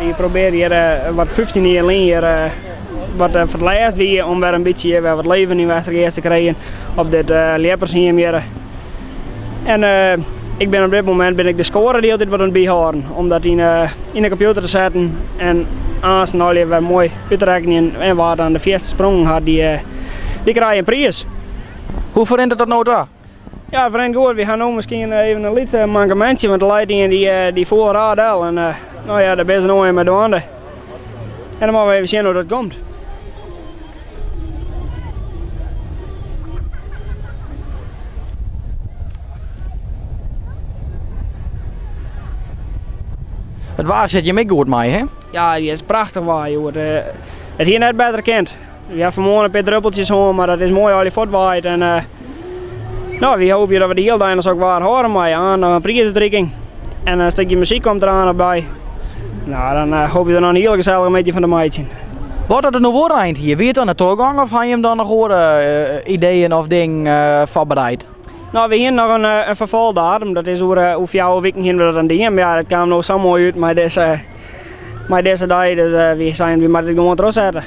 Wy probearje hjir wat 15 jier lyn hjir wat foar it lêst wie om wer in bytsje wer wat leven yn Westergeast te krijen op dit ljeppershiem hjir. En ik bin op dit momint bin ik de skoare de hiele tiid wat oan it byhâlden om dat yn yn de kompjûter te setten en aansten allegear wer moai út te rekkenjen en wa't dan de fierste sprongen hat dy dy krije in priis. Hoe ferrint it tot no ta? Ja, it ferrint goed. Wy ha no miskien even in lyts mankemintsje, want der leit ien dy foel raar del. En no ja, dêr binne se no even mei dwaande. En dan moatte we even sjen hoe't dat komt. It waar sit jim ek goed mei, hè? Ja, it is prachtich waar hjoed. It hie net better kind. Wy ha fan 'e moarn in pear druppeltsjes hân, mar dat is moai allegear fuortwaaid. En no, wy hoopje dat we de hiele dei noch sok waar hâlde meie. Aanst noch in priisútrikking en in stikje muzyk komt der aanst noch by. No, dan hoopje der noch in hiele gesellige middei fan te meitsjen. Wat as it no wol reind hie, wie it dan net trochgong of ha jim dan noch oare ideeën of dingen foarbereid? No, we hienen noch in ferfolchdatum, dat is oer fjouwer wiken hienen we dat dan dien. Mar ja, dat kaam no sa moai út mei dizze, mei dizze dei, dus wy seinen wy moatte it gewoan trochsette.